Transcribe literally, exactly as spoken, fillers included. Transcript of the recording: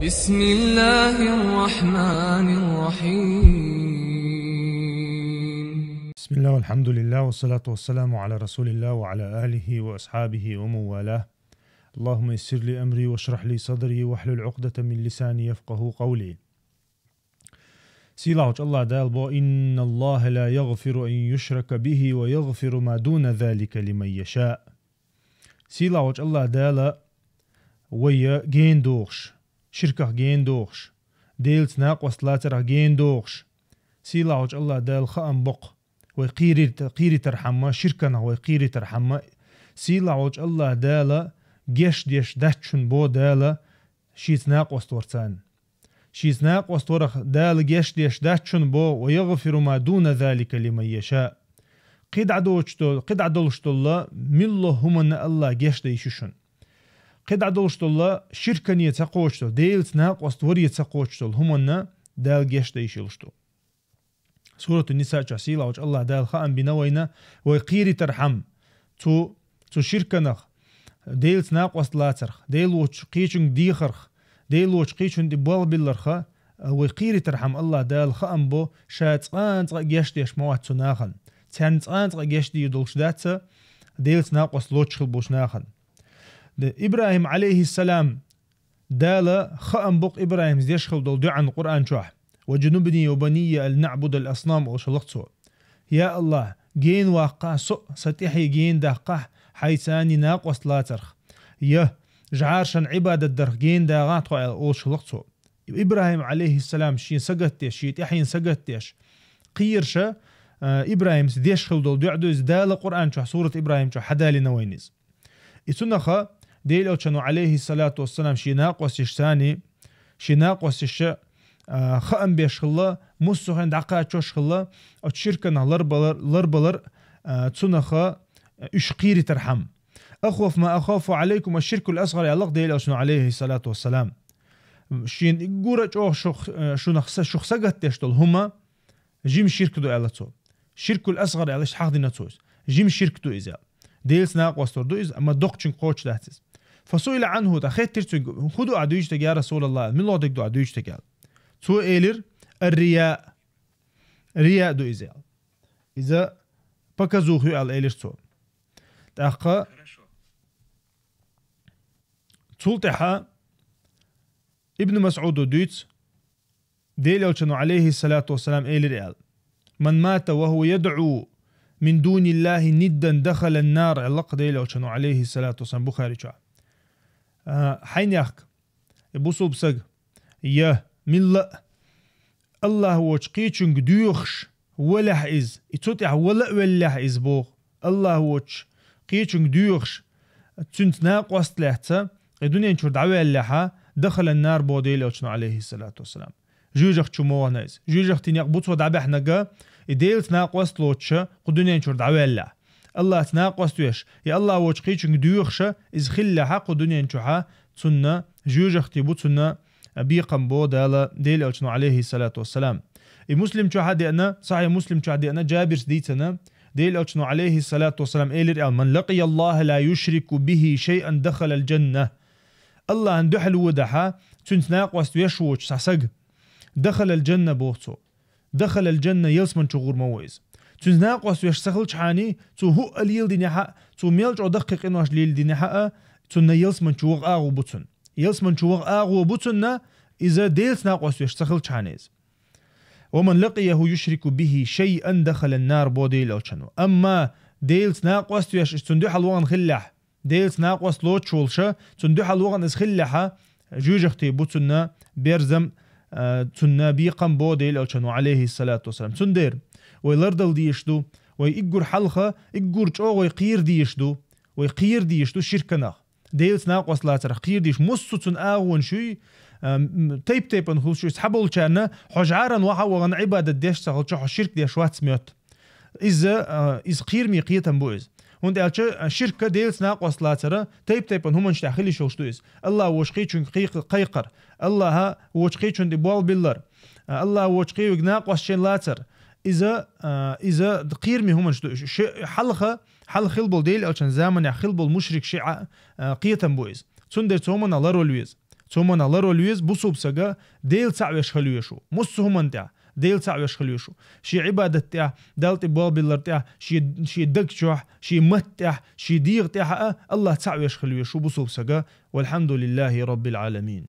بسم الله الرحمن الرحيم. بسم الله والحمد لله والصلاة والسلام على رسول الله وعلى آله وأصحابه ومن والاه. اللهم يسر لي أمري واشرح لي صدري واحلل عقدة من لساني يفقهوا قولي. Сийлахьчу Аллах Дала бо: «إن الله لا يغفر أن يشرك به ويغفر ما دون ذلك لمن يشاء». Сийлахьчу Аллах Дала вай гена дохуш, ширках гена дохуш, Делаца накъост лацарах гена дохуш, Сийлахьчу Аллах Дала хаам боккху, вай кхийрит-, кхийритархьама, ширканах вай кхийритархьама, Сийлахьчу Аллах Дала геш деш дац шуна бо Дала, Шеца накъост вар царна. Шеца накъост варах Дала геш деш дац шуна бо: «ويغفر ما دون ذلك لمن يشاء». КхидӀа доцуш дол-, кхидӀа долуш долу милла хӀуманна Аллах геш дайш ю шуна. КхидӀа долуш долу ширкане ца кхочуш долу, Делаца накъост варе ца кхочуш долу хӀуманна Дала геш дайш йолуш ду. Суратун-Ниса чохь Сийлахьчу Аллах Дала хаам бина вайна, вай кхийритархьама, цу, цу ширканах, Делаца накъост лацарх, Дела воцчу кхечуьнга дехарх, Дела воцчу кхечунна тӀе болх билларха, вай кхийритархьама Аллах Дала хаам бо, Ша цкъа а цкъа а геш деш ма вац цу нахана. Царна цкъа а цкъа а геш дийр долуш дац, Делаца накъост лоцуш хила болчу нахана. Де, ИбрахӀим, Ӏалайхиссалам, Дала хаам боккху ИбрахӀимс деш хила долу дуьӀан Къуръан чохь: «واجنبني وبني أن نعبد الأصنام», олуш хилла цо. Я Аллах, гена ваккхахь со а, сан тӀаьхье гена даккхахь, хьайца накъост лацарх. Я, жӀаршан Ӏибадат дарх гена дагӀахь тхо аьлла, олуш хилла цо. ИбрахӀим, Ӏалайхиссалам, шен сагатдеш, шен тӀаьхьен сагатдеш, кхерша, а, ИбрахӀимс деш хила долу дуьӀа ду иза, Дала Къуръан чохь, сурат ИбрахӀим чохь хьадалина вайна иза. И цунаха Делан Элчано, Ӏалайхиссалату вассалам, шен накъосташца, шен накъосташа, а, хаам беш хилла, муссо а хен дӀакхачош хилла, оцу ширканах ларбалар, ларбалар, а, цунаха уьш кхийритархьама. «أخوف ما أخاف عليكم الشرك الأصغر», аьлла Делан Элчано, Ӏалайхиссалату вассалам. Шена уггар а чӀогӀа шух-, э, шунах са-, шух сагатдеш долу хӀума, жима ширк ду, аьлла цо. Ширкул асгӀар аьлла, иштта хьахдина цо иза. Жима ширк ду иза. Делаца накъостор ду иза, амма доккхачуьнга кхочуш дац иза. فسئل عنه, тӀаккха хеттира цуьнга: «ХӀун ду ахь дуьйцуш дерг, я Расулаллах? Муьлха дерг ду ахь дуьйцуш дерг?» аьлла. Цо элира: «Ар-рияъ». Рияъ ду иза, аьлла. Иза показуха ю, аьлла, элира цо. ТӀаккха цул тӀаьхьа Ибн МасӀуда дуьйцу, Делан Элчано, Ӏалайхиссалату вассалам, элира аьлла: «من مات وهو يدعو من دون الله ندا دخل النار», аьлла-кх Делан Элчано, Ӏалайхиссалату вассалам, Бухари чохь. А, хьайнехк, и бусулба саг, я милла а Аллах воцчу кхечуьнга доьхуш валахь иза, и цу тӀехь вала а веллехь иза боху, Аллах воцчу кхечуьнга доьхуш, цуьнца накъост лаьцна, и дуьнен чуьра дӀаваьллехьа, дахалан нар боху Делан Элчано, Ӏалайхиссалату вассалам. Жоьжахати чу ма вахана иза. Жоьжахати некъ бу цо дӀабаьхьнарг, и Делаца накъост лоцуша кху дуьнен чуьра дӀаваьллехь. Аллаца накъост веш, я Аллах воцчу кхечуьнга доьхуша иза хиллехьа кху дуьнен чухьа, цунна жоьжахати бу, цунна бекхам бо Дала Делан Элчано, Ӏалайхиссалату вассалам. И Муслим чохь а деана, Сахьихь Муслим чохь а деана, Джабирс дийцина, Делан Элчано, Ӏалайхиссалату вассалам, элира аьлла: «من لقي الله لا يشرك به شيئا دخل الجنة». Аллахьан дуьхьал вуо дахьа, цуьнца накъост веш воцуш цхьа саг, «дахалал джанна», боху цо. «Дахалал джанна», ялсман чу гӀур ма ву иза. Цуьнца накъост веш ца хилчхьана, цо хӀуъа леладинехьа а, цо мел чӀогӀа даккхий къинош леладинехьа а, цунна ялсман чу ваха агӀо бу цунна. Ялсман чу ваха агӀо бу цунна, иза Делаца накъост веш ца хилчхьана иза. «ومن لقيه يشرك به شيئا دخل النار», бо Делан Элчано. Амма Делаца накъост веш, иза цунна дуьхьал вахана хиллехь, Делаца накъост лоцуш волуша, цунна дуьхьал вахана иза хиллехьа, жоьжахати бу цунна берзам, а, цунна бекхам бо Делан Элчано, Ӏалайхиссалату вассалам. Цундела вай лардала дезаш ду, вай иггур хьалха, иггур чӀогӀа вай кхийра дезаш ду, вай кхийра дезаш ду ширканах. Делаца накъост лацарах кхийра дезаш, муссу цунна агӀонаш юй, а, м, тайп-тайпана хуьлуш юй, цхьаболчарна хьо жӀаран ваха а вахана Ӏибадат деш ца хилча, хьо ширк деш вац моьтту. Иза, а, иза кхераме кхетам бу иза. ХӀунда аьлча, а, ширка Делаца накъост лацара тайп-тайпана хӀуманаш тӀехь хила йиш йолуш ду иза. Аллах воцчу кхечуьнга кхайкх-, кхайкхар, Аллаха воцчу кхечунна тӀе болх биллар, а, Аллах воцчу кхечуьнга накъост шен лацар. Иза, а, иза кхераме хӀуманаш ду. Ш-, ш-, хьалха, хьалха хила болу Делан Элчан заманехь хила болу мушрик шиъа, а, кхетам бу иза. Цундела цу хӀуманах ларвала веза. Цу хӀуманах ларвала веза бусалба саг, Даьла цхьаь веш хила веза шу. Массо хӀуман тӀехь Даьла цхьаь веш хила веза шу. Шен Ӏибадат тӀехь, Далла тӀе болх биллар тӀехь, шен, шен даг чохь, шен матта тӀехь, шен дегӀа тӀехь а Аллах цхьаь веш хила веза шу бусалба саг. Валхьамдулиллахи Раббил Ӏаламин.